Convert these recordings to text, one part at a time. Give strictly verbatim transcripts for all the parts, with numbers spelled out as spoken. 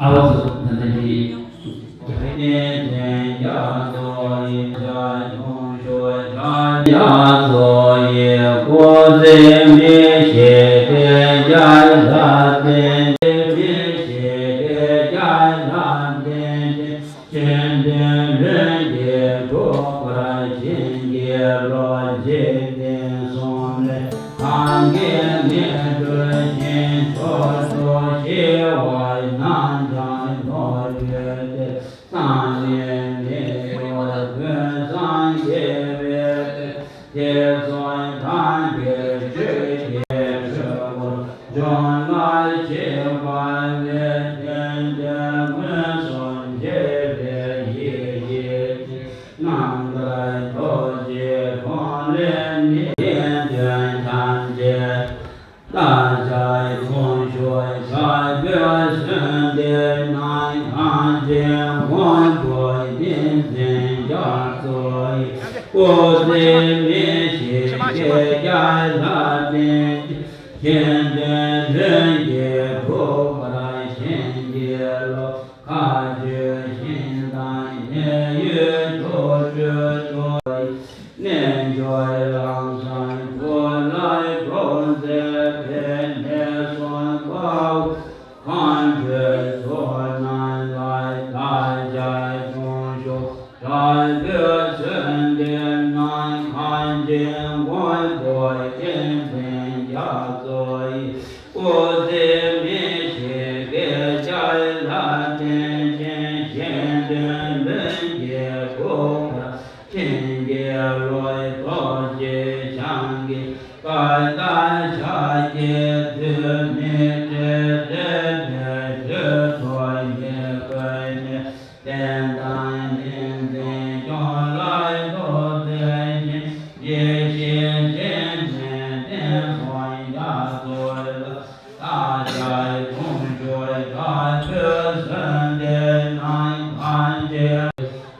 ཨ་བ་ཚོ་ད་ལྟ་ཡིན། ཡ་ཚོ་ཡི་ཡ་ཚོ་ཡི་སྐུ་ཚེ་མི་ཤིགས་ཏེ་ཡ་ལ་བརྟན་ཅིང་། མི་ཤིགས་ཏེ་ཡ་ལ་བརྟན་ཅིང་། མཁྱེན་ལྡན་ལྷུན་གྱིས་གྲུབ་པར་བྱིན་གྱིས་རློབས། འཇིག་རྟེན་གསུམ་ལས་གང་གིས་མི་ཐུབ་ཅིང་། མཆོག་ཏུ་ཞི་བ་རྣམས་ཀྱང་ལོ་རྒྱུས་ཏེ། སངས་རྒྱས་མི་གཡོ་ཀུན་བཟང་ཞི་བའི་གཏེར། དེ་ཚོ་ཐམས་ཅད་ཆོས་ཀྱི་འཁྲུལ་འཁོར་སྦྱོང་ལ་གཅེས་པ་ལས། བདེན་དོན་མངོན་སུམ་མཁྱེན་པའི་ཡེ་ཤེས་ཀྱི། རྣམ་ཐར་རྡོ་རྗེ་ཐོགས་ལས་ནི། བདེན་དོན་ཐམས་ཅད་བརྟག་བྱ་ཡི་ཁུངས་གཞོགས་བྱ་རྒོད་གསོན་ཏེ་ནམ་མཁའ་སྤྱན་མགོན་པོ་ཏིང་འཛིན་རྒྱ་མཚོ་ཡི། སྐུ་ཚེ་མི་ཤིགས་ཏེ་རྒྱ་ལ་བརྟན་ཅིང་། མཁྱེན་ལྡན་ལྷུན་གྱིས་གྲུབ་པར་བྱིན་གྱིས་རློབས། མཁའ་སྤྱོད་ཞིང་དང་གནས་ཡུལ་དུར་ཁྲོད་དུ། རྣལ་འབྱོར་ལམ་བཟང་ཐུགས་ལ་འགྲོ་མཛད་པའི། ནད་གསུམ་ཕོ་བ་མཁའ་འགྲོའི་ཚོགས་རྣམས་ལ། བདག་ཅག་ཁྱུང་ཆུང་ཞག་པོས་གསོན་ཏེ་ནམ་མཁའ་སྤྱན་མགོན་པོ་ཏིང་འཛིན་རྒྱ་མཚོ་ཡི། སྐུ་ཚེ་མི་ཤིགས་པའི་རྒྱ་ལ་བརྟན་ཅིང་། གཞན་དོན་ལྷུན་གྱིས་གྲུབ་པར་བྱིན་གྱིས་རློབས། རྡོ་རྗེ་འཆང་གི་བཀའ་ལྟར་ཕྱག་བགྱིས་དུས། མི་འབྲལ་རེ་བའི་ཞུ་གཏུག་ཡི་གེ་ནས། བསྟན་དང་ཏིང་འཛིན་སྐྱོང་ལ་ཐུགས་བརྩེ་ཞིང་། ཡེ་ཤེས་སྤྱན་ནས་བསྟན་སོང་རྒྱ་མཚོ་ལ། བདག་ཅག་ཁྱུང་ཆུང་ཞག་པོས་གསོན་ཏེ་ནམ་མཁའ་སྤྱན།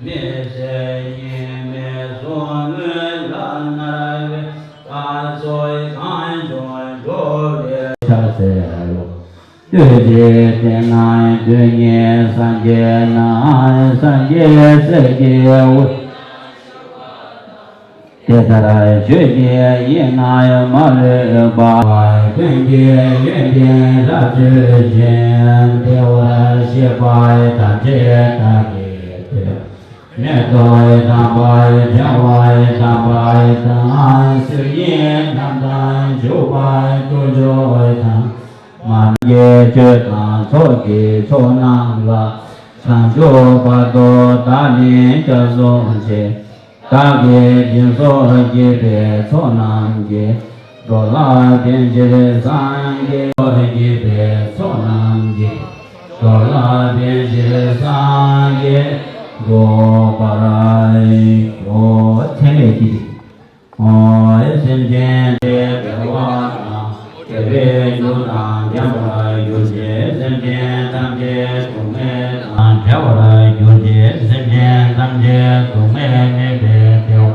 མི་ཟད་གཉིས་མེད་གཟུགས་མངོན་ལ་མནར་བའི། བདག་སོགས་གང་བྱུང་འགྲོ་བའི་ཕྱག་འཚལ་ལོ། བདུད་ཀྱི་སྡེ་ལྔའི་རྡུལ་སྙེད་སངས་རྒྱས་རྣམས། སངས་རྒྱས་སྲས་ཀྱི་དབུས། དེ་ལྟར་ཆོས་ཀྱི་དབྱིངས་རྣམས་མ་ལུས་པ། ཀུན་གྱི་ཡོན་ཏན་རབ་བརྗོད་ཅིང་། བདེ་བར་གཤེགས་པ་ཐམས་ཅད་བདག་གིས་ཐོས། མེ་ཏོག་དམ་པ་བྱ་བ་དམ་པ་དང་། གསེར་དངུལ་རྣམས་དང་བྱུག་པ་དུར་ཁྲོད་དང་། མ་རྣམས་ཀྱི་མཆོད་དང་ཚོགས་ཀྱི་མཆོག་རྣམས་ལ། བྱང་ཆུབ་བར་དུ་བདག་ནི་སྐྱབས་སུ་མཆི། བདག་གིས་སྦྱིན་སོགས་བགྱིས་པའི་ཚོགས་རྣམས་ཀྱིས། འགྲོ་ལ་ཕན་ཕྱིར་སངས་རྒྱས། བགྱིས་པའི་ཚོགས་རྣམས་ཀྱིས། འགྲོ་ལ་ཕན་ཕྱིར་སངས་རྒྱས་འགྲུབ་པར་ཤོག་ཚད་མེད་ཀྱི། ཨོ། སེམས་ཅན་དེ་བདེ་བ་དང་བདེ་བའི་རྒྱུ་དང་ལྡན་པར་གྱུར་ཅིག་སེམས་ཅན་ཐམས་ཅད་སྡུག་བསྔལ་དང་བྲལ་བར་གྱུར་ཅིག་སེམས་ཅན་ཐམས་ཅད་སྡུག་བསྔལ་མེད་པའི་བདེ་བ་དང་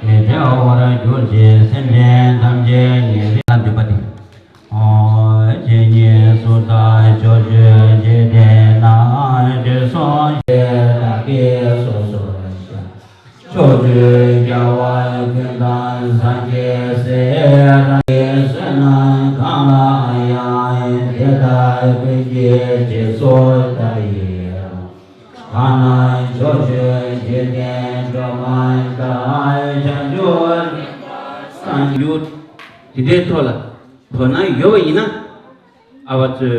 མི་འབྲལ་བར་གྱུར་ཅིག་སེམས་ཅན་ཐམས་ཅད་ངེས་པའི་ལ་འདུས་པ་སྟེ། ཨོ། ཇི་སྙེད་སུ་དག་ཕྱོགས་བཅུའི་འཇིག་རྟེན་ན། དུས་གསུམ་གྱི་བདག་གིས་སོ་སོར་ཤར། ཕྱོགས་བཅུའི་རྒྱལ་བ་ཀུན་དང་སངས་རྒྱས་སྲས། རང་གི་བསོད་ནམས་གང་ལ་ཡང་། དེ་དག་ཀུན་གྱི་རྗེས་སུ་བདག་ཡི་རང་། གང་ན་ཕྱོགས་བཅུའི་འཇིག་རྟེན་སྒྲོན་མ་ལྟར། བྱང་ཆུབ་སེམས་དཔའ་སངས་རྒྱས། དེ་འདྲའི་ཐོག་ལ་དོ་སྣང་ཡོད་པ་ཡིན་ན། ཨ་བ་ཚོས་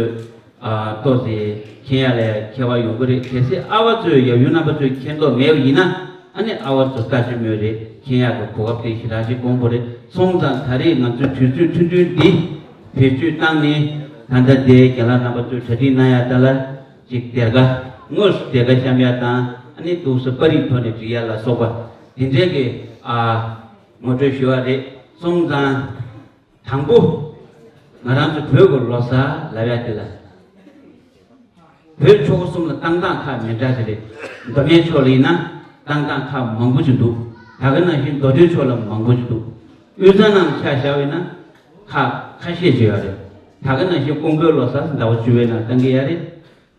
ཨ་ཏོག་ཙེ་མཁྱེན་ཡ་ལ་ཁྱད་པར་ཡོང་གི་རེད། གལ་སྲིད་ཨ་བ་ཚོས་ཡབ་ཡུམ་རྣམ་པ་ཚོས་མཁྱེན་མདོག་མེད་པ་ཡིན་ན། ཨ་ནི་ཨ་བ་ཚོ་ལྟ་ཅི་སྨོས་རེད། མཁྱེན་ཡག་གི་གོ་སྐབས་དེ་ཞེ་དྲག་ཅིག་དགོངས་པ་རེད། སོང་ཙང་ད་རེས་ང་ཚོའི་དུས་ཚོད་ཐུང་ཐུང་འདི་བེད་སྤྱོད་བཏང་ནས། ད་ལྟ་དེ་རྒན་ལགས་རྣམ་པ་ཚོས་གྲ་སྒྲིག་གནང་ཡ་ད་ལ་ཅིག་སྡེར་ཁ་དངོས་སུ་སྡེར་ཁ་བཤམས་ཡ་དང་། ཨ་ནི་ཏོག་ཙེ་པར་རིས་ཐོག་ནས་སྒྲིག་ཡ་ལ་སོགས་པ་དེ་འདྲའི་གི་ཨ་ངོ་སྤྲོད་ཞུ་བ་རེད། སོང་ཙང་། དང་པོ། ང་རང་ཚོ་བོད་ཀྱི་ལོ་གསར་ལབ་ཡ་དེ་ལ། བོད་ཆོལ་ཁ་གསུམ་ལ་བཏང་སྟངས་ཁག་མི་འདྲ་ཞིག་རེད། མདོ་སྨད་ཕྱོགས་ལ་ཡིན་ན་བཏང་སྟངས་ཁག་མང་པོ་ཞིག་འདུག་ད་ག་ནང་བཞིན་མདོ་སྟོད་ཕྱོགས་ལ་མང་པོ་ཞིག་འདུག་དབུས་གཙང་ནང་ཆ་བཞག་པ་ཡིན་ན་ཁག་ཁ་ཤས་ཅིག་ཡོད་རེད། ད་ག་ནང་བཞིན་ཀོང་པོའི་ལོ་གསར་ཟླ་བ་བཅུ་པའི་ནང་བཏང་གི་ཡོད་རེད།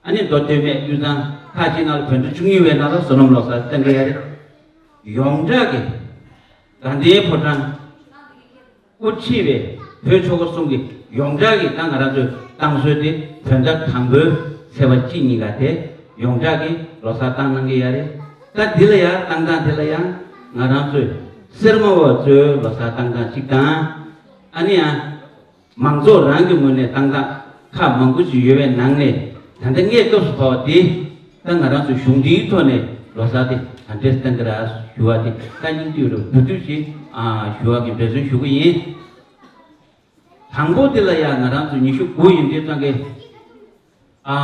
ཨ་ནི་མདོ་སྟོད་སྨད་དབུས་གཙང་ཁག་ཅིག་ནང་ལ་བོད་ཕྲུག་བཅུ་གཉིས་པའི་ནང་ལ་བསོད་ནམས་ལོ་གསར་བཏང་གི་ཡོད་རེད། ཡོངས་གྲགས་ཀྱི་དགའ་ལྡན་ཕོ་བྲང་དབུ་ཁྲིད་པའི་བོད་ཆོལ་ཁ་གསུམ་གྱི་ཡོངས་གྲགས་ཀྱི་ད་ང་རང་ཚོའི་བཏང་སྲོལ་དེ་བོད་ཟླ་དང་པོའི་ཚེས་པ་གཅིག་གཉིས་ཀ་དེ་ཡོངས་གྲགས་ཀྱི་ལོ་གསར་བཏང་གནང་གི་ཡོད་རེད། ད་འདི་ལ་ཡང་བཏང་སྟངས་དེ་ལ་ཡང་ང་རང་ཚོའི་སེར་མོ་བ་ཚོའི་ལོ་གསར་བཏང་སྟངས་གཅིག་དང་། ཨ་ནི་ཡང་མང་ཚོགས་རང་གི་ངོས་ནས་བཏང་སྟངས་ཁག་མང་པོ་ཞིག་ཡོད་པའི་ནང་ནས། ད་ལྟ་ངས་སྐབས་སུ་བབས་པ་དེ་ད་ང་རང་ཚོ་གཞུང་འབྲེལ་ཐོག་ནས་ལོ་གསར་དེ་ག་འདྲས་བཏང་གི་རེད་ཞུ་བ་དེ་ད་སྙིང་བསྡུས་རུ་བསྡུས་བསྡུས་ཤིག་ཨ་ཞུ་བ་གི་འབད་བརྩོན་ཞུ་གི་ཡིན། དང་པོ་དེ་ལ་ཡང་ང་རང་ཚོ་ཉི་ཤུ་དགུ་ཡིན་དུས་ཙང་གི། ཨ།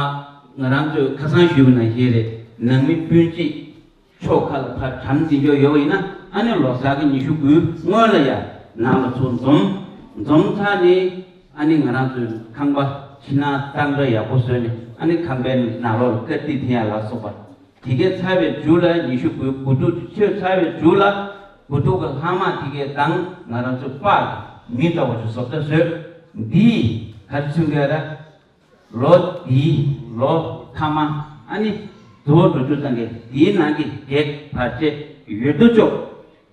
ང་རང་ཚོས་ཁ་སང་ཞུས་པ་ནང་བཞིན་རེད། ནང་མི་སྤུན་མཆེད་ཕྱོགས་ཁག་ལ་ཕར་གྲམ་འཛིན་འཇོག་ཡོད་པ་ཡིན་ན། ཨ་ནི་ལོ་གསར་གྱི་ཉི་ཤུ་དགུའི་སྔོན་ལ་ཡ་ནང་ལ་ཚུར་འཛོམས། འཛོམས་ཚར་ནས་ཨ་ནི་ང་རང་ཚོའི་ཁང་པ་ཕྱི་ནང་གཙང་སྦྲ་ཡག་པོ་བཟོས་ནས། ཨ་ནི་ཁང་པའི་ནང་ལོགས་ལ་ཀར་ཏིག་འཐེན་ཡ་ལ་སོགས་པ་དེ་གས་ཚར་བའི་མཇུག་ལ། ཉི་ཤུ་དགུའི་དགུ་ཐུག་མཆོད་ཚར་བའི་མཇུག་ལ། དགུ་ཐུག་གི་ལྷག་མ་དེ་གས་དང་ང་རང་ཚོའི་པགས་མི་འདྲ་བ་ཞིག་བཟོ་ལྟ་བཟོས། འདིས་ག་རེ་མཚོན་གི་རེད། ལོ་འདིའི་ལོ་མཐའ་མ་ཨ་ནི་རྫོགས་འགྲོ་རྒྱུ་ཙང་གི་དེའི་ནང་གི་གེགས་བར་ཆད་ཡོད་དོ་ཅོག་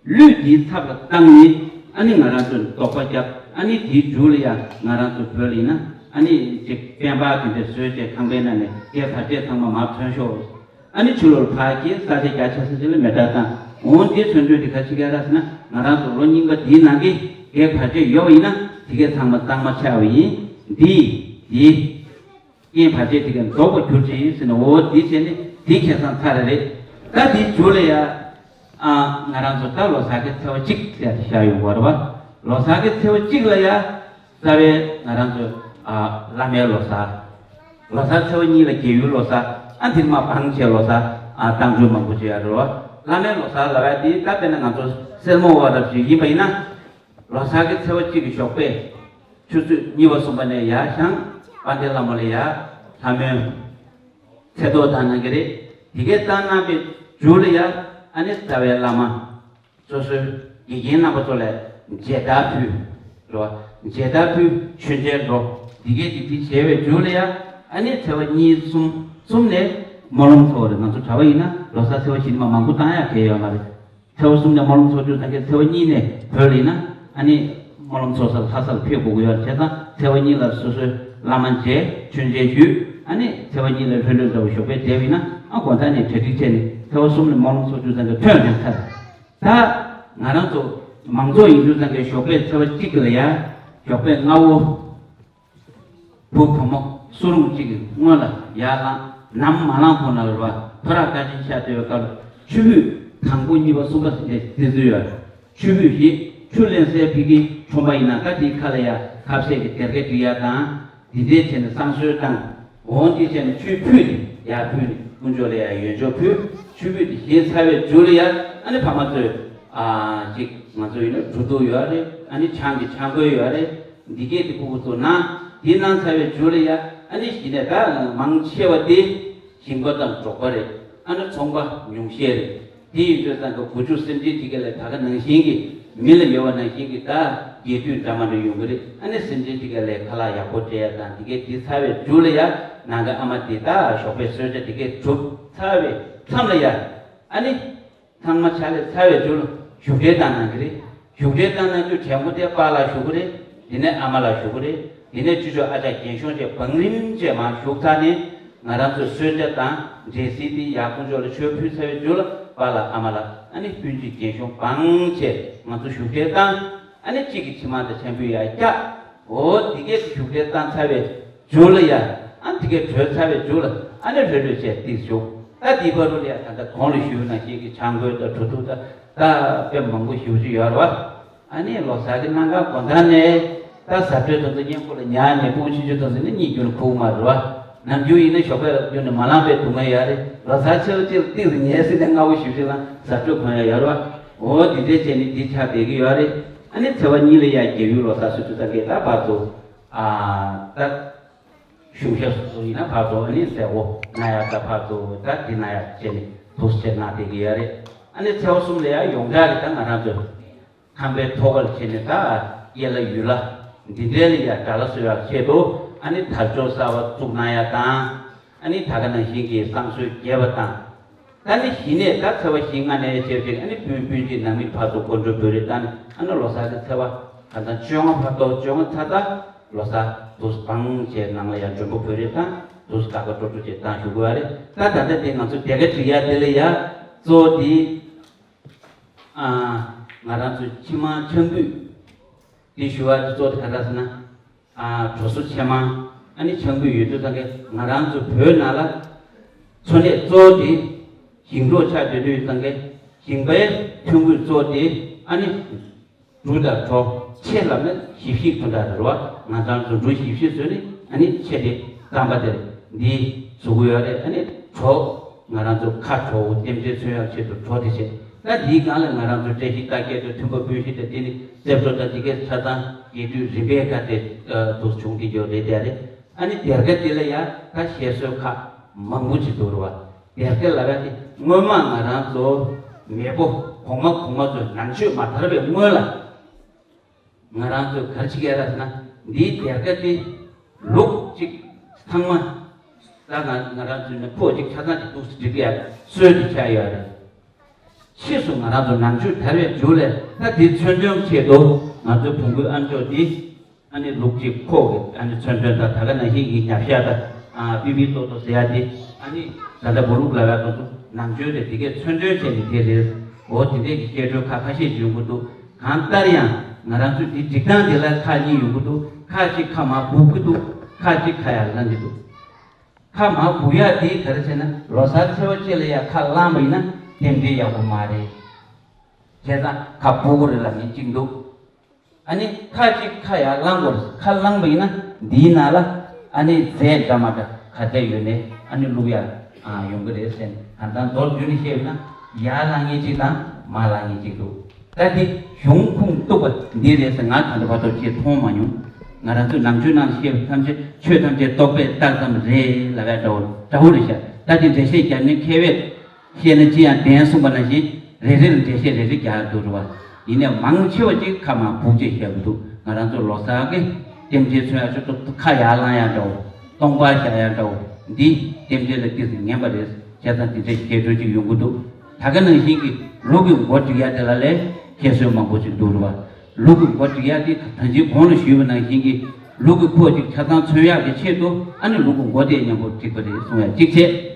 ལུས་འདིའི་ཚབ་ལ་བཏང་ནས། ཨ་ནི་ང་རང་ཚོས་དོགས་པ་བརྒྱབ། ཨ་ནི་དེའི་མཇུག་ལ་ཡང་ང་རང་ཚོ་བོད་ལ་ཡིན་ན་ཨ་ནི་ཅིག་དཔལ་འབར་དེ་འདྲ་བཟོས་བྱས་ཁང་པའི་ནང་ནས་གེགས་བར་ཆད་ཚང་མ་མར་ཐོན་ཤོག། ཨ་ནི་ཕྱི་ལོགས་ལ་ཕར་སྐྱེལ། ས་ཆ་རྒྱ་ཆེ་ས་ཅིག་ལ་མེ་སྲེག་བཏང་། འོང་དེ་མཚོན་དོན་དེ་ག་ཅི་ག་རེ་ཟེར་ན། ང་རང་ཚོ་ལོ་རྙིང་པ་འདིའི་ནང་གི་གེགས་བར་ཆད་ཡོད་པ་ཡིན་ན་དེ་གས་ཚང་མ་གཙང་མ་ཆགས་པ་ཡིན། འདི་འདི་རྐྱེན་བར་ཆད་དེ་གས་རྫོགས་པ་གྱུར་ཅིག་ཟེར་ནས། འོ་འདི་བྱས་ནས་འདི་ཁེ་བཟང་ཚར་རེད། ད་འདིའི་མཇུག་ལ་ཡ་ཨ་ང་རང་ཚོ་ད་ལོ་གསར་གྱི་ཚེས་པ་གཅིག་ཟེར་ཏེ་བཞག་ཡོང་གི་རེད་བ། ལོ་གསར་གྱི་ཚེས་པ་གཅིག་ལ་ཡ། རྩ་བའི་ང་རང་ཚོའི་ཨ་བླ་མའི་ལོ་གསར། ལོ་གསར་ཚེས་པ་གཉིས་ལ་རྒྱལ་ཡུལ་ལོ་གསར། ཨ་འདིར་མ་བང་བྱས་ལོ་གསར་ཨ་བཏང་ཚུལ་མང་པོ་ཅིག་ཡོད་རེད་བ། བླ་མའི་ལོ་གསར་ལབ་ཡ་དེ་ད་དཔེར་ན་ང་ཚོ་སེར་མོ་བ་རབ་ཅིག་ཡིན་པ་ཡིན་ན། ལོ་གསར་གྱི་ཚེས་པ་གཅིག་གི་ཞོགས་པའི་ཆུ་ཚོད་གཉིས་པ་གསུམ་པ་ནས་ཡར་བཞེངས། དཔལ་ལྡན་བླ་མ་ལ་ཡར་ལྷ་མོའི་ཚེ་ཐོག་བཏང་གནང་གི་རེད། དེ་གས་བཏང་གནང་བའི་མཇུག་ལ་ཡ་ཨ་ནི་རྩ་བའི་བླ་མ་སོ་སོའི་དགེ་རྒན་རྣམ་པ་ཚོ་ལ་མཇལ་དར་ཕུལ། རེད་བ། མཇལ་དར་ཕུལ། མཆོད་མཇལ་འགྲོ། འདི་གས་ཀྱི་དེ་བྱས་པའི་མཇུག་ལ་ཡ། ཨ་ནི་ཚེས་པ་གཉིས་གསུམ་གསུམ་ནས་སྨོན་ལམ་ཚོགས་རེད། ང་ཚོ་གྲྭ་པ་ཡིན་ན་ལོ་གསར་ཚེས་པ་བཞི་ནས་མ་མང་པོ་བཏང་ཡག་གལ་ཡོད་མ་རེད། ཚེས་པ་གསུམ་ནས་སྨོན་ལམ་ཚོགས་རྒྱུ་དང་གི། ཚེས་པ་གཉིས་ནས་བོད་ལ་ཡིན་ན་ཨ་ནི་སྨོན་ལམ་ཚོགས་ས་ལ་ལྷ་ས་ལ་ཕེབས་དགོས་ཀྱི་ཡོད་རེད། བྱས་ཙང་ཚེས་པ་གཉིས་ལ་སོ་སོའི་བླ་མ་མཇལ། མཆོད་མཇལ་ཞུས། ཨ་ནི་ཚེས་པ་གཉིས་ལ་ལྷོད་ལྷོད་འདྲ་བོ་ཞོགས་པའི་བསྡད་པ་ཡིན་ན། ཨ་དགོང་དག་ནས་གྲ་སྒྲིག་བྱས་ནས་ཚེས་པ་གསུམ་ནས་སྨོན་ལམ་ཚོགས་རྒྱུ་དང་གི་ཐོན་ནས་ཚར། ད་ང་རང་ཚོ་མང་ཚོགས་ཡིན་དུས་ཙང་གི་ཞོགས་པའི་ཚེས་པ་གཅིག་ལ་ཡ། ཞོགས་པའི་སྔ་པོ་བུ་བུ་མོ་སུ་རུང་གཅིག་གི་སྔོན་ལ་ཡར་ལངས། ནམ་མ་ལངས་གོང་ལ་རེད་བ། ཐོ་རངས་སྐར་ཆེན་ཤར་བསྡད་པའི་སྐབས་ལ་ཆུ་ཕུད་དང་པོ་གཉིས་པ་གསུམ་པ་ཟེར་ཏེ་བརྩི་སྲོལ་ཡོད། ཆུ་ཕུད་བཞི། ཆུ་ལེན་སའི་ཕ་གིའི་ཁྲོམ་པ་ཡིན་ན་ད་དེའི་ཁ་ལ་ཡ་ཁ་ཟས་ཀྱི་སྡེར་ཁ་སྒྲིག་ཡ་དང་། དེ་འདྲའི་བྱས་ནས་བསང་གསོལ་བཏང་། འོང་དེ་བྱས་ནས་ཆུ་ཕུད་དེ་ཡར་ཕུལ་ནས་དཀོན་མཆོག་ལ་ཡ་ཡོན་མཆོད་ཕུལ། ཆུ་ཕུད་དེ་བཞེས་ཚར་བའི་མཇུག་ལ་ཡ། ཨ་ནི་ཕ་མ་ཚོས་ཨ་ཅིག་ང་ཚོ་ཡིན་ན་གྲོ་ཐུག་ཡོད་རེད། ཨ་ནི་ཆང་གི་ཆང་བསྐོལ་ཡོད་རེད། འདི་གས་དེ་ཕྲུ་གུ་ཚོ་གནང་། དེ་གནང་ཚར་བའི་མཇུག་ལ་ཡ། ཨ་ནི་གཞི་ནས་ད་མང་ཆེ་བ་དེ་ཞིང་པ་དང་འབྲོག་པ་རེད། ཨ་ནི་ཚོང་པ་ཉུང་ཤས་རེད། དེ་ཡིན་དུས་ཙང་གི་སྒོ་ཕྱུགས་སེམས་ཅན་དེ་གས་ལ་ད་ག་ནང་བཞིན་གྱི་མི་ལ་ཡོད་པ་ནང་བཞིན་གྱི་ད་རྒྱས་བསྡུས་འདྲ་མི་འདྲ་ཡོང་གི་རེད། ཨ་ནི་སེམས་ཅན་དེ་གས་ལ་ཁ་ལག་ཡག་པོ་སྤྲད་ཡ་དང་། དེ་གས་དེ་ཚར་བའི་མཇུག་ལ་ཡ། ནང་གི་ཨ་མ་དེ་ད་ཞོགས་པའི་གསོལ་ཇ་དེ་གས་གྲུབ་ཚར་བའི་མཚམས་ལ་ཡ། ཨ་ནི། ཚང་མ་ཕྱག་ལས་ཚར་བའི་མཇུག་ལ་བཞུགས་གྲལ་བཏང་གནང་གི་རེད། བཞུགས་གྲལ་བཏང་གནང་རྒྱུ་གྲལ་མགོ་དེ་པཱ་ལགས་བཞུགས་ཀྱི་རེད། དེ་ནས་ཨ་མ་ལགས་བཞུགས་ཀྱི་རེད། དེ་ནས་ཅོ་ཅོ་ཨ་ཅག་རྒན་གཞོན་བཅས་བང་རིམ་བཅས་མར་བཞུགས་ཚར་ནས། ང་རང་ཚོས་གསོལ་ཇ་དང་འབྲས་སིལ་དེ་ཡར་དཀོན་མཆོག་ལ་མཆོད་ཕུལ་ཚར་བའི་མཇུག་ལ་པཱ་ལགས་ཨ་མ་ལགས། ཨ་ནི་སྤུན་མཆེད་རྒན་གཞོན་བང་བཅས་ང་ཚོ་བཞུགས་གྲལ་བཏང་། ཨ་ནི་གཅིག་གིས་ཕྱི་མར་དང་ཆང་ཕུད་ཡར་བཀྱག། འོ་དེ་གས་བཞུགས་གྲལ་བཏང་ཚར་བའི་མཇུག་ལ་ཡ། ཨ་དེ་གས་གྲོལ་ཚར་བའི་མཇུག་ལ་ཨ་ནི་ལྷོད་ལྷོད་བྱས་ཏིག་བཞུགས། ད་དེའི་བར་དུ་ལ་ཡ་ད་ལྟ་གོང་ལ་ཞུས་པ་ནང་བཞིན་གྱི་ཆང་བསྐོལ་དང་གྲོ་ཐུག་དང་ད་དཔེ་མང་པོ་ཞེ་པོ་ཅིག་ཡོད་རེད་བ། ཨ་ནི་ལོ་གསར་གྱི་གནམ་གང་དགོང་དག་ནས་ད་གཟའ་སྤྲོད་དེ་ཚོ་སྔས་མགོ་ལ་ཉལ་ནས་ཕྲུ་གུ་ཆུང་ཆུང་དེ་ཚོ་ནི་གཉིད་ཁུག་མ་རེད་བ། ནམ་རྒྱུན་ཡིན་ན་ཞོགས་པ་རྒྱུན་ནས་མ་ལངས་པའི་སྡུག་བསྔལ་ཡོད་རེད། ལོ་གསར་ཚེས་པ་གཅིག་ལ་ཏིག་ཙམ་ཉལ་ཟིན་ནས་སྔ་པོ་ཞེ་པོ་ཅིག་ལ་གཟའ་སྤྲོད་གོན་ཡ་ཡོད་རེད་བ། འོ་དེ་འདྲས་བྱས་ནས་འདི་ཆགས་བསྡད་ཀྱི་ཡོད་རེད། ཨ་ནི་ཚེས་པ་གཉིས་ལ་ཡ་རྒྱལ་ཡུལ་ལོ་གསར་ཟེར་དུས་ཙང་གི་ད་ཕར་ཚུར། ཨ་ད་གཞུང་ཞབས་སོ་སོ་ཡིན་ན་ཕར་ཚུར་ཨ་ནི་མཛད་སྒོ་གནང་ཡ་ད་ཕར་ཚུར་ད་འདི་གནང་ཡ་བྱས་ནས་ཐུགས་རྗེ་ཆེ་གནང་བསྡད་ཀྱི་ཡོད་རེད། ཨ་ནི་ཚེས་པ་གསུམ་ལ་ཡ་ཡོངས་གྲགས་ཀྱི་ད་ང་རང་ཚོ་ཁང་པའི་ཐོག་ཁར་བྱས་ནས་ད་གཡས་ལ་ཡུལ་ལ་འདི་འདྲའི་ལ་ཡ་དགྲ་ལྷ་གསོལ་བའི་ཆེད་དུ་ཨ་ནི་དར་ལྕོག་གསར་པ་བཙུགས་གནང་ཡ་དང་། ཨ་ནི་ད་ག་ནང་བཞིན་གྱི་བསང་གསོལ་རྒྱས་པ་དང་། ད་ནི་གཞི་ནས་ད་ཚེས་པ་བཞི་ལྔ་ནས་བྱས་ཏེ་ཨ་ནི་སྤུན་སྤུན་མཆེད་ནང་མི་ཕར་ཚུར་སྒོ་འགྲོ་འབོད་རེས་བཏང་ནས། ཨ་ནི་ལོ་གསར་གྱི་ཚེས་པ་ག་ད་བཅོ་ལྔ་བར་དུ། བཅོ་ལྔ་ཚར་ད་ལོ་གསར་དུ་བང་བྱས་ནང་ལ་ཡང་མགྲོན་པོ་འབོད་རེས་བཏང་དུས་ཀ་ཀ་ཀྲོ་ཀྲོ་བྱས་བཏང་ཞུ་དགོས་པ་རེད། ད་ད་ལྟ་དེ་ང་ཚོ་སྡེར་ཁ་སྒྲིག་ཡ་དེ་ལ་ཡ་གཙོ་བོ་དེ། ཨ། ང་རང་ཚོ་ཕྱི་མ་ཆང་ཕུད་དེ་ཞུ་བ་དེ་གཙོ་བོ་དེ་ག་འདྲ་ཟེར་ན། ཨ། གྲོ་སོ་ཕྱེ་མར་ཨ་ནི་ཆང་ཕུད་ཡོད་དུས་ཙང་གི་ང་རང་ཚོ་བོད་ནང་ལ་འཚོ་གནས་གཙོ་བོ་དེ་ཞིང་འབྲོག་ཆགས་བསྡད་དུས་ཙང་གི་ཞིང་པའི་ཐོན་ཁུངས་གཙོ་བོ་དེ་ཨ་ནི་འབྲུ་དང་གྲོ། ཕྱེ་ལབ་ན་ཞིབ་ཞིབ་དོན་དག་རེད་བ། ང་རང་ཚོ་འབྲུ་ཞིབ་ཞིབ་བཟོས་ནས་ཨ་ནི་ཕྱེ་དེ་རྐང་པ་དེར་འདི་བཟོ་གི་ཡོད་རེད། ཨ་ནི་གྲོ། ང་རང་ཚོ་ཁ་དྲོ་བོ་རྟེན་འབྲེལ་མཚོན་ཡག་ཆེད་དུ་གྲོ་དེ་བྱས། ད་འདིའི་སྒང་ལ་ང་རང་ཚོ་བཀྲ་ཤིས་རྟགས་བརྒྱད་དང་མཐུན་པ་སྤུན་བཞི་དང་། དེ་ནི་རྩེ་བྲོ་དང་དེ་གའི་ཆ་ཚང་དགེ་འདུན་རིམ་པས་ཁ་དེ་དུ་བྱུང་དེ་ཡོད་རེད། དེ་རེད། ཨ་ནི་སྡེར་ཁ་དེ་ལ་ཡ་ད་བཤད་སྲོལ་ཁག་མང་པོ་ཅིག་འདུག་རེད་བ། སྡེར་ཁ་ལབ་ཡ་དེ་སྔོན་མ་ང་རང་ཚོ་མེས་པོ་གོང་མ་གོང་མ་ཚོས་ནང་ཆོས་མ་དར་བའི་སྔོན་ལ། ང་རང་ཚོས་ག་རེ་བྱེད་ཀྱི་ཡོད་རེད་ཟེར་ན། འདིའི་སྡེར་ཁ་དེ་ལུག་གཅིག་ཚང་མ། ད་ང་ང་རང་ཚོའི་ནང་ཕོ་གཅིག་ཆ་ཚང་གཅིག་འདུག་སེ་སྒྲིག་གི་ཡ་སྲོལ་དེ་ཆགས་ཡོད་རེད། ཕྱིས་སུ་ང་རང་ཚོ་ནང་ཆོས་དར་བའི་མཇུག་ལ་ད་དེ་མཚོན་དོན་ཆེད་དུ་ང་ཚོའི་བོང་གུའི་ཨམ་ཅོག་འདི་ཨ་ནི་ལུག་གཅིག་ཁོག་གི་ཨ་ནི་མཚོན་དོན་དང་། ད་ག་ནང་བཞིན་གྱི་ཉ་བཤའ་དང་། ཨ། པི་པི་ཏོག་ཏོག་ཟེར་ཡ་དེ། ཨ་ནི་ད་ལྟ་བུ་ལུག་ལབ་ཡ་དེ་ཚོ་ནང་ཆོས་དེ་དེ་གའི་མཚོན་དོན་བྱས་ནས་དེ་རེད། འོ་དེ་འདྲས་ཀྱི་སྐད་འཕྲོ་ཁག་ཁ་ཤས་ཤིག་ཡོང་གི་འདུག་གང་ལྟར་ཡང་ང་རང་ཚོས་འདི་སྒྲིག་སྟངས་དེ་ལ་ཁག་གཉིས་ཡོང་གི་འདུག་ཁག་ཅིག་ཁ་མར་སྦུབ་ཀྱི་འདུག་ཁག་ཅིག་ཁ་ཡར་ལངས་ཀྱི་འདུག་ཁ་མར་སྦུབ་ཡག་དེ་ག་རེ་བྱས་ན། ལོ་གསར་ཚེས་པ་གཅིག་ལ་ཡ་ཁ་བླངས་པ་ཡིན་ན་རྟེན་འབྲེལ་ཡག་པོ་མ་རེད། བྱས་ཙང་ཁ་སྦུབ་དགོས་རེད་ལབ་མཁན་གཅིག་འདུག་ཨ་ནི་ཁ་ཅིག་ཁ་ཡར་བླངས་དགོས། ཁ་བླངས་པ་ཡིན་ན་འདིའི་ནང་ལ་ཨ་ནི་རྫས་འདྲ་མ་འདྲ་ག་ཚད་ཡོད་ནའི་ཨ་ནི་བླུག་ཡ་ཡོང་གི་རེད་ཟེར། གང་ལྟར་མདོར་བསྡུས་ནས་བཤད་ན་ཡར་བླངས་མཁན་གཅིག་དང་མར་བླངས་མཁན་གཅིག་འདུག་ད་འདི་གཞུང་ཁུངས་གཏུགས་པ་འདི་རེད་ཟེར་ང་ད་ལྟ་བར་དུ་ཅིག་མཐོང་མ་མྱོང་། ང་རང་ཚོའི་ནང་ཆོས་ནང་བཤད་པ་ཐམས་ཅད་ཆོས་ཐམས་ཅད་རྟོག་པས་བཏགས་ཙམ་རེད་ལབ་ཡ་འདྲ་བོ་འདྲ་བོ་རེད་ཤག་ད་འདི་འགྲེལ་བཤད་རྒྱབ་མཁན་མཁས་པས་བཤད་ན་ཅི་ཡང་བདེན་གསུངས་པ་ནང་བཞིན། རེ་རེ་ལ་འགྲེལ་བཤད་རེ་རེ་རྒྱག་འདུག་རེད་བ། ཡིན་ནའི་མང་ཆེ་བ་ཅིག་ཁ་མར་སྦུབ་བྱས་བཤད་གི་འདུག་ང་རང་ཚོ་ལོ་གསར་གྱི་རྟེན་འབྲེལ་མཚོན་ཡག་ཆེད་དུ་ཁ་ཡར་བླངས་ཡག་འདྲ་བོ། སྟོང་པ་བཞག་ཡག་འདྲ་བོ། འདི་རྟེན་འབྲེལ་ལ་ཏོག་ཙམ་ངན་པ་རེད། བྱས་ཙང་དེ་འདྲའི་སྐད་འཕྲོ་ཅིག་ཡོང་གི་འདུག་ད་ག་ནང་བཞིན་གྱི་ལུག་གི་མགོ་སྒྲིག་ཡག་དེ་ལ་ལས་ཁྱད་སོད་མང་པོ་ཅིག་འདུག་རེད་བ། ལུག་གི་མགོ་སྒྲིག་ཡག་དེ་ད་ཅིག་གོང་ལ་ཞུས་པ་ནང་བཞིན་གྱི་ལུག་གི་ཕོ་ཅིག་ཆ་ཚང་མཚོན་ཡག་གི་ཆེད་དུ་ཨ་ནི་ལུག་གི་མགོ་དེ་མཉམ་པོ་སྒྲིག་པ་རེད་གསུང་ཡག་གཅིག་བྱས།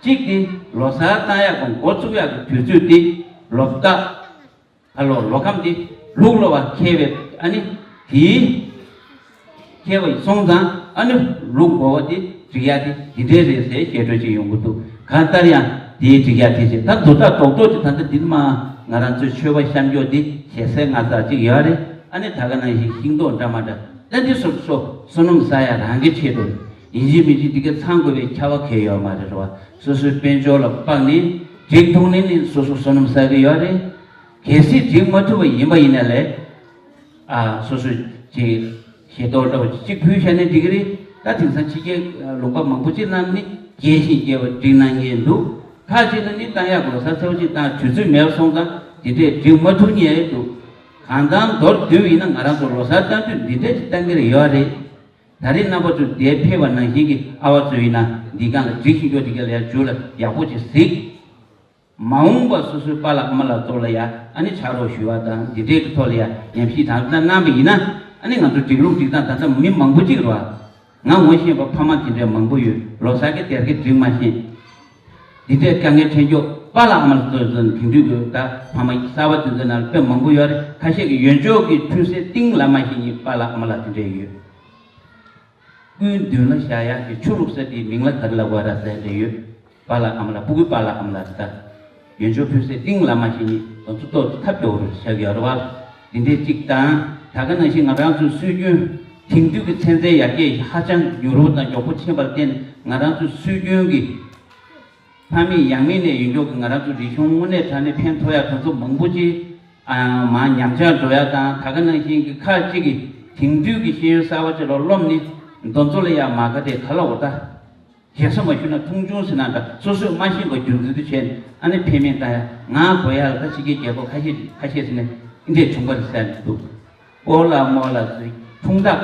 གཅིག་དེ་ལོ་གསར་བཏང་ཡག་གི་འགོ་བཙུགས་ཡག་གི་དུས་ཚོད་དེ་ལོ་རྟགས། ཨ། ལོ་ལོ་ཁམས་དེ་ལུག་ལོ་བ་ཁེལ་བས། ཨ་ནི་དེའི་ཁེལ་བ་སོང་ཙང་ཨ་ནི་ལུག་མགོ་བོ་དེ་སྒྲིག་ཡག་དེ་དེ་འདྲས་རེད་ཟེར་སྐད་འཕྲོ་ཅིག་ཡོང་གི་འདུག་གང་ལྟར་ཡང་དེའི་སྒྲིག་ཡག་དེ་བྱས། ད་མདོར་བསྡུས་རྡོག་རྡོག་ཅིག་ད་ལྟ་འདི་མ་ང་རང་ཚོའི་ཆོས་པ་གཤམ་འཇོག་འདི་ཞེ་སའི་ང་ཚ་ཅིག་ཡོད་རེད། ཨ་ནི་ད་ག་ནང་བཞིན་ཤིང་ཏོག་འདྲ་མ་འདྲ། ད་འདི་སོ་སོ་བསོད་ནམས་བསགས་ཡག་རང་གི་ཆེད་དུ་ཡིན་གཅིག་མིན་གཅིག་འདི་ག་ཚང་དགོས་པའི་ཁྱབ་པ་གང་ཡང་ཡོད་མ་རེད་རེད་བ། སོ་སོའི་དཔལ་འབྱོར་ལ་དཔག་ནས་སྒྲིག་ཐུབ་ནས་ནི་སོ་སོ་བསོད་ནམས་བསགས་ཀྱི་ཡོད་རེད། གལ་སྲིད་སྒྲིག་མ་ཐུབ་པ་ཡིན་པ་ཡིན་ན་ལས། ཨ། སོ་སོས་ཅིག་ཞལ་ཏོག་འདྲ་བོ་གཅིག་ཕུལ་བྱས་ནས་འགྲིག་གི་རེད། ད་དེང་སང་ཕྱི་རྒྱལ་ལུང་པ་མང་པོ་ཅིག་ནང་ནི་རྒྱས་ཤིང་རྒྱས་པ་སྒྲིག་གནང་མཁན་འདུག་ཁག་ཅིག་ལ་ནི་བཏང་ཡག་ལོ་གསར་ཚེས་པ་གཅིག་བཏང་དུས་ཚོད་མེད་པ་སོང་ཙང་དེ་འདྲས་སྒྲིག་མ་ཐུབ་མཁན་འདུག་གང་ལྟར་མདོར་བསྡུས་ཡིན་ན་ང་རང་ཚོ་ལོ་གསར་བཏང་དུས་འདི་འདྲས་ཅིག་བཏང་གི་རེད་ཡོད་རེད། ད་རེས་རྣམ་པ་ཚོས་འདིར་ཕེབས་པ་ནང་བཞིན་གྱི་ཨ་བ་ཚོ་ཡིན་ན་འདི་སྒང་ལ་སྒྲིག་ཤིང་ཀྱོག་དེ་ག་ལ་ཡར་མཇུག་ལ་ཡག་པོ་ཅིག་གཟིགས། མ་འོངས་པ་སོ་སོའི་པཱ་ལགས་ཨ་མ་ལགས་ཚོ་ལ་ཡ་ཨ་ནི་ཕྱག་རོགས་ཞུ་བ་དང་འདི་འདྲའི་གི་ཐོག་ལ་ཡ་ཉམས་ཞིབ་དང་ལྟ་གནང་བ་ཡིན་ན། ཨ་ནི་ང་ཚོ་སྒྲིག་ལུགས་སྒྲིག་སྟངས་ད་ལྟ་མི་མང་པོ་ཅིག་རེད་བ། ང་ངོ་ཤེས་པ་ཕ་མ་དེ་འདྲའི་མང་པོ་ཡོད། ལོ་གསར་གྱི་སྡེར་ཁ་སྒྲིག་མ་ཤེས། འདི་འདྲའི་དཀའ་ངལ་འཕྲད་ཀྱོག་པཱ་ལགས་ཨ་མ་ལགས་ཚོ་དེང་དུས་ཀྱི་ད་ཕ་མ་གསར་པ་དེ་ཚོའི་ནང་ལ་དཔེ་མང་པོ་ཡོད་རེད། ཁ་ཤས་ཀྱིས་ཡོན་ཆབ་ཀྱི་ཐུགས་སྲས་གཏིང་ལ་མ་ཤེས་མཁན་པཱ་ལགས་ཨ་མ་ལགས་དེ་འདྲས་ཡོད། སྐུའི་མདུན་ལ་བཞག་ཡག་གི་ཆུ་བླུགས་ས་དེའི་མིང་ལ་ག་རེ་ལབ་དགོས་ར་ཟེར་འདྲ་ཡོད། པཱ་ལགས་ཨ་མ་ལགས། སྤུ་གུའི་པཱ་ལགས་ཨ་མ་ལགས་རེད་ད། ཡོན་ཆབ་ཕུལ་སའི་གཏིང་ལ་མ་ཤེས་མཁན་དེ་ཚོ་ཏོག་ཙམ་ཐབས་སྐྱོ་བོ་རུ་བཞག་ཡོད་རེད་བ། འདི་འདྲས་གཅིག་དང་། ད་ག་ནང་བཞིན་ང་རང་ཚོའི་སྲོལ་རྒྱུན་དེང་དུས་ཀྱི་ཚན་རྩལ་ཡར་རྒྱས་ཧ་ཅང་མྱུར་པོ་དང་མགྱོགས་པོ་ཕྱིན་པར་བརྟེན་ང་རང་ཚོའི་སྲོལ་རྒྱུན་གྱི་ཕ་མེས་ཡང་མེས་ནས་ཡོད་མགྱོགས་ཀྱི་ང་རང་ཚོའི་རིག་གཞུང་དངོས་གནས་དྲང་གནས་ཕན་ཐོགས་ཡག་དེ་ཚོ་མང་པོ་ཅིག་ཨ། མར་ཉམས་ཆག་འགྲོ་ཡག་དང་། ད་ག་ནང་བཞིན་གྱི་ཁག་ཅིག་གིས་དེང་དུས་ཀྱི་ཤེས་ཡོན་གསར་པ་ཅིག་ལ་རློམ་ནས་འདི་ཚོ་ལ་ཡ་མ་དགའ་དེ་ག་ལ་འོ་ད། རྒྱལ་ས་མ་ཞུ་ན་མཐོང་ཆུང་ཟེར་ན་འདྲ། སོ་སོས་མ་ཤེས་པ་རྒྱུ་མཚན་དུ་བྱས་ནས་ཨ་ནི་ཕན་མེད་ལྟ་ཡ། ང་དགོས་ཡ་ལ་ད་ཕྱི་རྒྱལ་རྒྱལ་པོ་ཁ་ཤས་ཁ་ཤས་ཟེར་ནས་འདི་འདྲས་བྱུང་བ་རེད་ཟེར་འདུག་སྤོ་ལགས་རྨོ་ལགས་ཚོའི་ཁྲུང་ཐག་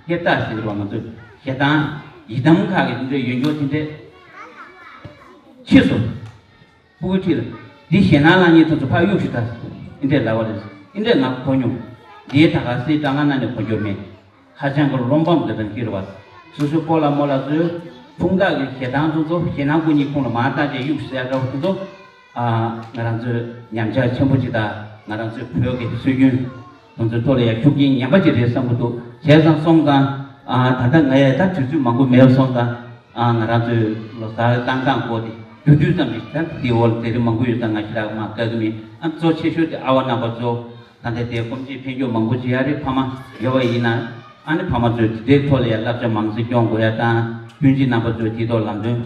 སྐེ་ཐག་ཟེར་བ་ང་ཚོས་ཞེ་སྡང་ ཡི་དམ་ཁག་གི་འདི་འདྲའི་ཡོན་སྦྱོར་དེ་འདྲའི་ཕྱིས་སུ། སྤུ་གུ་ཁྲིད་ལ། འདི་ཞེད་སྣང་ལངས་མཁན་དེ་ཚོ་ཕར་གཡུག་ཞིག་ད། ཨེ་འདྲས་ལབ་པ་རེད། ཨེ་འདྲས་ང་གོ་མྱོང་། འདིའི་ད་ག་སེ་གྲངས་ཀ་ན་ནས་གོ་རྒྱུ་མེད། ཧ་ཅང་གི་རློམ་སྤམ་འདི་དང་འཁྱེར་བ། སོ་སོའི་སྤོ་ལགས་རྨོ་ལགས་ཚོས་ཕུང་ཐག་གི་ཞེ་སྡང་དེ་ཚོ་ཞེད་སྣང་སྐུ་ཉིད་ཁོང་ལ་མར་བཏང་བྱས་གཡུག་ཟེར་འདྲ་བ་དེ་ཚོ། ཨ། ང་རང་ཚོའི་ཉམས་ཆག་ཆེན་པོ་ཅིག་དང་ང་རང་ཚོའི་བོད་ཀྱི་སྲོལ་རྒྱུན་དེ་ཚོའི་ཐོག་ལ་ཡང་ཤུགས་རྐྱེན་ངན་པ་ཅིག་རེད་བསམ་གྱི་འདུག་བྱས་ཙང་སོང་ཙང་། ཨ། ད་ལྟ་ང་ཡང་ད་དུས་ཚོད་མང་པོ་མེད་པ་སོང་ཙང་། ཨ། ང་རང་ཚོའི་ལོ་གསར་བཏང་སྟངས་སྐོར་དེ་རྒྱུ་དུས་ཙམ་ཞིག་ད་དེའི་འོག་ལ་དེ་རིང་མང་པོ་ཡོད་ཙང་ང་ཞེ་དྲག་མ་དགའ་གི་མེད། ཨ། གཙོ་ཆེ་ཤོས་དེ་ཨ་བ་རྣམ་པ་ཚོ། ད་ལྟ་དེ་སྐོམ་ཆེད་ཕན་ཆོག་མང་པོ་བྱེད་ཡ་རེད། ཕ་མ་ཡོད་པ་ཡིན་ན། ཨ་ནི་ཕ་མ་ཚོས་དེ་འདྲའི་ཐོག་ལ་ཡ་བསླབ་བྱ་མང་ཙམ་སྐྱོང་དགོས་ཡ་དང་། སྤུན་མཆེད་རྣམ་པ་ཚོས་དེའི་ཐོག་ལམ་སྟོན་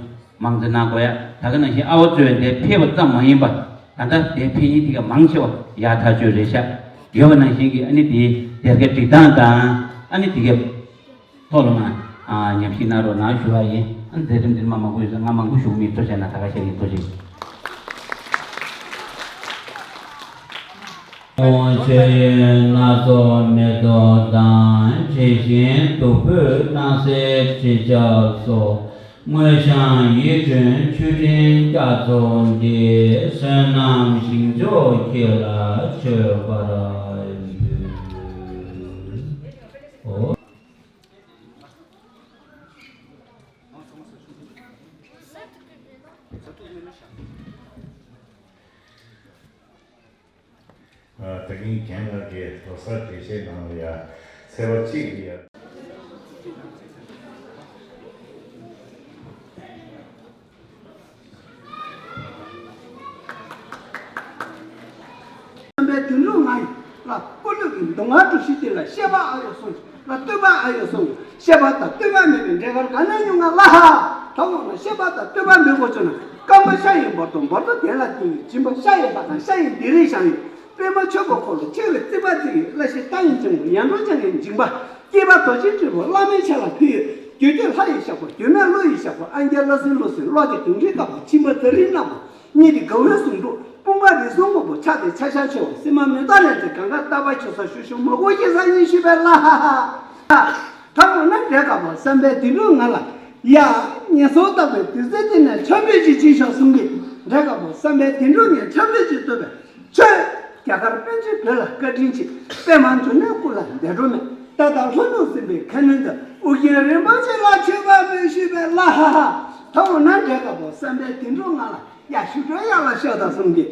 མང་ཙམ་གནང་དགོས་ཡ། ད་ག་ནང་བཞིན་ཨ་བ་ཚོས་འདིར་ཕེབས་པ་ཙམ་མ་ཡིན་པ། ད་ལྟ་དེ་ཕན་ཡིན་དེ་ག་མང་ཆེ་བ་ཡག་ཐག་ཆོད་རེད་ཤག་ཡོད་པ་ནང་བཞིན་གྱི་ཨ་ནི་དེའི་སྡེར་ཁའི་སྒྲིག་སྟངས་དང་། ཨ་ནི་དེ་གའི་ཐོག་ལ་མ། ཨ། ཉམས་ཞིབ་གནང་རོགས་གནང་ཞུ་བ་ཡིན། ཨ། མཛད་རིམ་འདིར་མ་མང་པོ་ཡོད་ཙང་ང་མང་པོ་ཞུ་གི་མིན། ཐུགས་རྗེ་གནང་། ད་ག་ཤེད་ཡིན། ཐུགས་རྗེ་ཆེ། ཆོས་དབྱིངས་སྣ་ཚོགས་མེ་ཏོག་དང་། དྲི་ཞིམ་བདུག་སྤོས་སྣང་གསལ་དྲི་ཆབ་སོགས། དངོས་བཤམས་ཡིད་སྤྲུལ་མཆོད་སྤྲིན་རྒྱ་མཚོ་འདི། བསོད་ནམས་ཞིང་མཆོག་ཁྱེད་ལ་མཆོད་པར་འབུལ། ཨོ། ད་གིན་རྒན་ལགས་ཀྱིས་ལོ་གསར་འགྲེལ་བཤད་གནང་བ་ཡ། ཚེས་པ་གཅིག་གི་ཡ། བསམ་པའི་དོན་གྲུབ་ང་ཡི་ལ་སྐུ་ལུས་ཀྱི་སྡུག་བསྔལ་གྲུ་བཞི་དེ་ལ་བཤད་པ་ཨ་ཡོ་གསུངས། ལ་བསྟོད་པ་ཨ་ཡོ་གསུངས། བཤད་པ་དང་བསྟོད་པ་མེད་པའི་འབྲས་དཀར་ག་ན་ཉུང་ང་ལ་ཧ། ད་འོ་ན་བཤད་པ་དང་བསྟོད་པ་མི་དགོས་བྱུང་ན། སྐར་མ་ཤ་ཡི་འབུར་དུ་འབུར་དུ་གདན་ལ་བཏིང་བའི་སྦྱིན་པ་ཤ་ཡི་ལྷ་དང་ཤ་ཡི་ལྡེ་རིགས་བཞེངས་ཡོད། པད་མ་ཆོས་སྐུ་འཁོར་ལོ་ཆེ་བའི་རྩིག་པ་རྩིག་ཡོད། བླ་ཞེས་རྟ་ཡི་འཇིང་པོ་ཡར་འགྲོ་བྱ་ངན་འཇིང་པ། སྐྱེས་པ་རྡོ་རྗེ་སྤྲུལ་པ་བླ་མའི་ཆ་ལ་ཕུལ་ཡོད། རྒྱུད་སྡེ་ལྷ་ཡི་ཞབས་པ། རྒྱུད་སྨད་ཀླུ་ཡི་ཞབས་པ། ཨན་རྒྱལ་བླ་སྲིན་ཀླུ་སྲིན། གློག་གི་དུང་སྒྲའི་དཀར་པོ། ཕྱི་མ་ཛ་རིའི་སྣ་བུག་གཉིས་ཏེ་དགའ་བའི་གཟུངས་གྲུབ། དཔུང་པ་རིགས་གསུམ་དངོས་པོ་ཕྱག་དེ་ཆ་ཤར་ཆེ་བ། སེམས་མ་མེ་ཏོག་ལེན་ཚེ་གང་ག་རྟ་པ་ཁྱོད་ས་ཞུ་ཞུ་མ་གོ་ཁྱེད་ས་ཡིན་ཞུས་པས་ལ་ཧ་ཧ། ད་འོ་ན་འབྲས་དཀར་པོ་བསམ་པའི་དོན་གྲུབ་ང་ལ་ཡ། ངན་སོང་བརྟག་པའི་དུས་ཚོད་འདི་ནས་འཆམ་པོ་ཅིག་བྱེད་ཤོག་གསུང་གི། འབྲས་དཀར་པོ་བསམ་པའི་དོན་གྲུབ་ངས་འཆམ་པོ་ཅིག་བསྟོད་པས། ཆོས། རྒྱ་གར་པཎ་ཆེན་བོད་ལ་བཀའ་དྲིན་ཆེ། པདྨ་འབྱུང་གནས་སྐུ་ལ་འདས་འགྲོ་མེད། ད་ལྟ་ལྷོ་ནུབ་སྲིན་པོའི་ཁ་གནོན་མཛད། ཨོ་རྒྱན་རིན་པོ་ཆེ་ལ་མཆོད་པ་འབུལ་ཞུས་པས་ལ་ཧ་ཧ། ད་འོ་ན་འབྲས་དཀར་པོ་བསམ་པའི་དོན་གྲུབ་ང་ལ་ཡ། ཞུ་སྒྲོལ་ཡག་ལ་ཤོག་དང་གསུང་གི།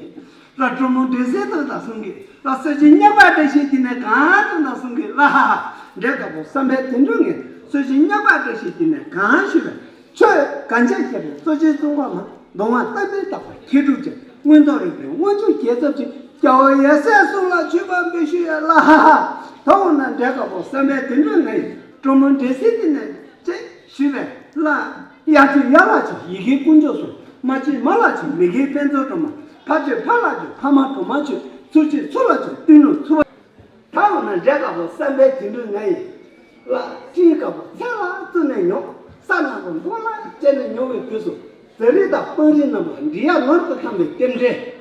ལ་གྲོ་མོ་འདྲེ་སྲིན་དང་གསུང་གི། ལ་གསོད་བྱེད་སྙེག་པ་བཀྲ་ཤིས་དེ་ནས་གང་དུ་དང་གསུང་གི་ལ་ཧ་ཧ། འབྲས་དཀར་པོ་བསམ་པའི་དོན་གྲུབ་ངས་གསོད་བྱེད་སྙེག་པ་བཀྲ་ཤིས་དེ་ནས་གང་ཞུས་པས། ཆོས་གང་བྱས་བཤད་པའི་གཙོ་ཆེན་གཙུག་ལག་མ། གདོང་བ་བསྟན་པའི་བདག་པོ་མཁས་གྲུབ་ཅན། མངོན་རྟོགས་རིག་པའི་དངོས་གྲུབ་རྒྱལ་ཚབ་ཅིང་། རྒྱལ་བ་ཡབ་སྲས་གསུམ་ལ་མཆོད་པ་འབུལ་ཞུ་ཡ་ལ་ཧ་ཧ། ད་འོ་ན་འབྲས་དཀར་པོ་བསམ་པའི་དོན་གྲུབ་ང་ཡི་གྲོ་མོ་འདྲེ་སྲིན་དེ་ནས་ཅེས་ཞུས་པས་ལ། ཡ་ཚུལ་ཡ་ལ་ཆེ་ཡི་གེ་དཀོན་མཆོག་གསུམ། མ་ཆེ་མ་ལ་ཆེ་མི་དགེ་ཕན་ཚུན་སྒྲོལ་མ། ཕ་ཆོས་ཕ་ལ་ཆོས་ཕ་མ་གྲོགས་མ་ཆོས། ཚུལ་ཆོས་ཚུལ་ལ་ཆོས་སྟོན་ལུགས་ཚུལ་བ། ད་འོ་ན་འབྲས་དཀར་པོ་བསམ་པའི་དོན་གྲུབ་ང་ཡི་ལ། སྤྲིན་དཀར་པོ་ཚལ་ལ་བཙུགས་ནས་མྱོང་། ས་ནག་པོ་མདོག་ལ་བཅད་ནས་མྱོང་བའི་དུས་སུ། ཛ་རི་དང་སྤང་རི་རྣམས་ལ་འབྲི་གཡག་ནོར་གྱིས་ཁེངས་པའི་རྟེན་འབྲེལ།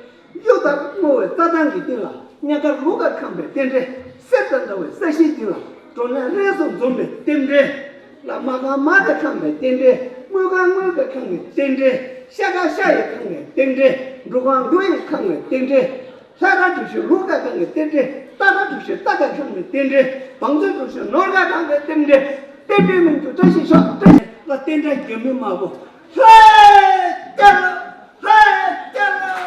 གཡུ་ལྟར་སྔོ་བའི་རྩྭ་ཐང་གི་སྟེང་ལ་གཉགས་དཀར་ལུག་གིས་ཁེངས་པའི་རྟེན་འབྲེལ། གསེར་དང་འདྲ་བའི་ས་གཞིའི་སྟེང་ལ་འགྲོ་ནས་རིས་སུ་འཛོམས་པའི་རྟེན་འབྲེལ། ལ་མ་གང་མ་གིས་ཁེངས་པའི་རྟེན་འབྲེལ། དངུལ་གང་དངུལ་གྱིས་ཁེངས་པའི་རྟེན་འབྲེལ། ཤ་གང་ཤ་ཡིས་ཁེངས་པའི་རྟེན་འབྲེལ། འབྲུ་གང་འབྲུ་ཡིས་ཁེངས་པའི་རྟེན་འབྲེལ། ལྷ་ར་གྲུ་བཞི་ལུག་གིས་ཁེངས་པའི་རྟེན་འབྲེལ། རྟ་ར་གྲུ་བཞི་རྟ་གིས་ཁེངས་པའི་རྟེན་འབྲེལ། བང་མཛོད་གྲུ་བཞི་ནོར་གྱིས་ཁེངས་པའི་རྟེན་འབྲེལ། རྟེན་འབྲེལ་མི་འགྲུབ་བཀྲ་ཤིས་ཤོག་བཀྲ་ཤིས་ལ་རྟེན་འབྲེལ་འགྱུར་མེད་མ་བོ། ལྷ་རྒྱལ་ལོ། ལྷ་རྒྱལ་ལོ།